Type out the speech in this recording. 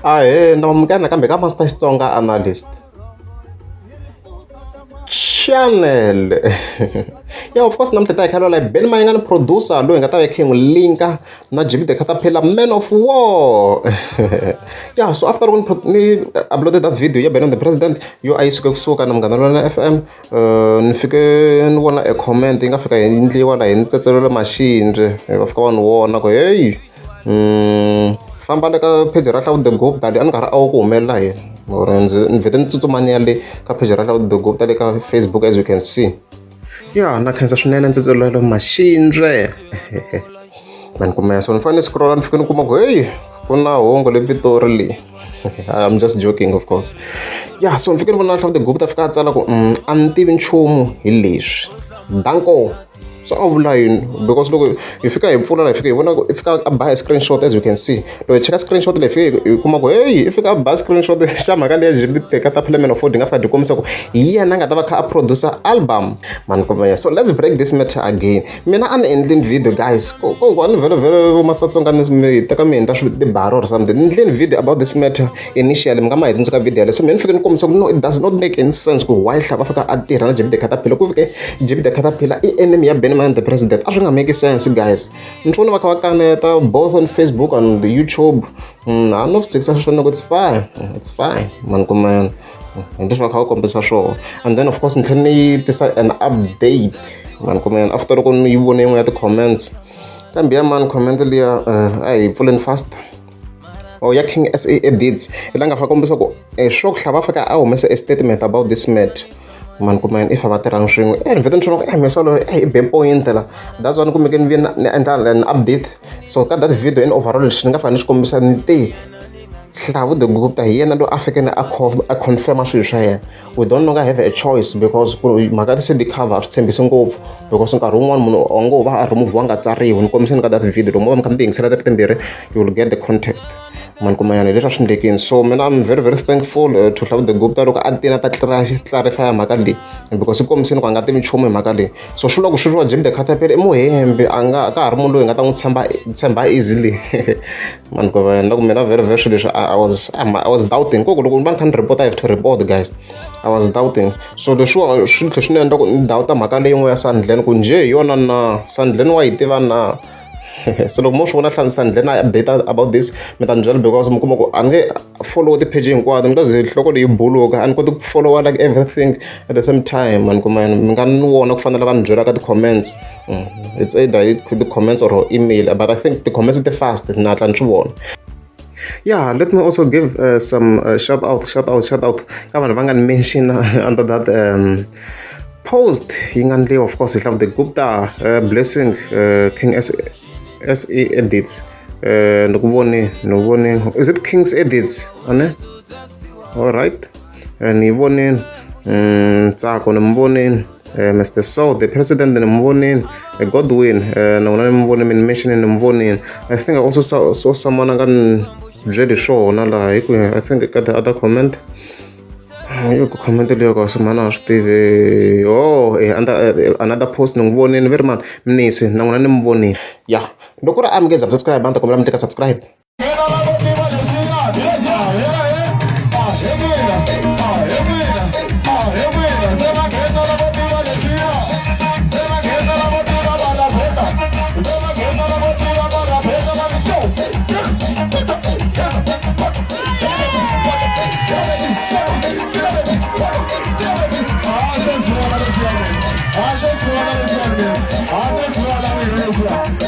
Ahee, na amukela nakambe ka Master Xitsonga Analyst channel. Yeah, of course namuntlha ta hi kha hi Benny Mayengani producer loyi hi nga ta va hi kha hi n'wi linka na Jimmy the Caterpillar Man of War. Yeah, so after loko ni uploaded that video ya Benny the President yo a yi suke kusuka na Munghana Lonene FM, ni fike ni vona e comment yi nga fika yi endliwa la hi Ntsetselelo Maxindri, va fika va ni vona ku heyi famba le ka page ra Hlawu the Gupta a ni karhi a wu ku humelela yini or ndzi ni vhete ni tsutsuma ni ya le ka page ra Hlawu the Gupta le ka Facebook, as you can see. Ya, na khensa swinene Ntsetselelo Maxindri mani kumeka. So ni fanele ni scrolla, ni fike ni kuma ku heyi, ku na hungu le Pitori leyi. I'm just joking, of course. Yeah, so ni fike ni vona Hlawu the Gupta fika a tsala ku a ni tivi nchumu hi leswi, danko. So a vula yini? Because loko hi fika hi pfula la, hi fika hi vona ku i fika a ba screenshot. As you can see, loko hi cheka screenshot leyi, fika hi kuma ku heyi, i fika a ba screenshot xa mhaka leya Jimmy the Caterpillar Man of War, nga fika byi kombisa ku hi yena a nga ta va kha a producer album mani kumenya. So let's break this matter again. Mina a ni endleni video, guys, ko ko a ni vhele vhele vo Master Tsonga ni mi teka mi endla swi tibaro or something. Ni endleni video about this matter initially, mi nga ma hi tsundzuka video yaleyo. So mina ni fike ni kombisa ku no, it does not make any sense ku why Hlava fika a tirha na Jimmy the Caterpillar, ku fike Jimmy the Caterpillar i enemy ya Benny Mayengani the President. A swi nga make sense, guys. Ni swi vona va kha va kaneta both on Facebook and the YouTube. A no swi tshikisa swona ku it's fine, it's fine mani kumana hi leswi va kha va kombisa swona. And then of course ni tlhela ni tisa an update mani kumana after loko ni yi vone yin'we ya ti-comments, kambe ya mani comment liya a hi pfuleni fast. Oh, ya King SA Edits hi la nga fa kombisa ku swo ku Hlava fika a humesa a statement about this matter mani kumana, if a va tirhanga swin'we. Ni vhete ni swi vona ku mesa loyi i be point la. That's why ni kumeke ni vuye ni endla an update. So ka that video in overall, lexi ni nga fanele ni xi kombisa, ni te Hlavu the Gupta hi yena loyi a fikeke a confirm-a swilo swa yena. We don't longer have a choice because ku mhaka ya ti-CD cover a swi tshembisi ngopfu, because nkarhi wun'wani munhu a ngo va a remove a nga tsariwi. Ni kombiseni ka that video, loko mo va mi kha mi ti yingisela ti ri timbirhi, you will get the context mani kumanyana hi leswi a swi endlekini. So mina I'm very very thankful to Hlavu the Gupta loko a tini a ta clarify mhaka leyi, because i kombisini ku a nga tivi nchumu hi mhaka leyi. So swi vula ku sweswiwa Jimmy the Caterpillar i muhembi, a nga ka ha ri munhu loyi hi nga ta n'wi tshemba tshemba easily mani ku va ku mina very very swilo leswi I was doubting koko loko ni va ni kha ni report, I have to report, guys. I was doubting. So leswiwa swi tlhe swi ni endla ku ni doubta mhaka leyin'we ya Sandlen, ku njhe hi yona na Sandlen wa yi tiva na. So loko mo swi vona Sandlen a update about this, mi ta ni byela, because mi kuma ku a ni nge follow ti-page hinkwato, ni nga ze nhloko leyi buluka, a ni koti ku followa like everything at the same time mani kuma mi nga ni vona ku fanele va ni byela ka ti-comments. It's either the comments or email, but I think the comments ti fast, ni hatla ni swi vona. Yeah, let me also give some shout out, shout out, shout out ka vanhu va nga ni mention under that post yi nga ndliwa, of course hi Hlavu the Gupta, Blessing, King S S E Edits. Ni ku voni, ni ku vonini. Is it King's Edits ane? All right, ni yi vonini. Ntsako ni mi vonini. Mr Soul the President ni mi vonini. Godwin, na wona ni mi vonini, mi mention ni mi vonini. I think I also saw someone a nga ni byeli swona laha hi ku I think ka the other comment yo ku comment leyo ka swi mhana a swi tivi. Oh, under another post ni n'wi vonini ve ri mani Mnisi, na n'wina ni mi vonini. Ya, loko ku ri a mi nge za subscribe, a ni ta kombela mi tlika subscribe. I just wanna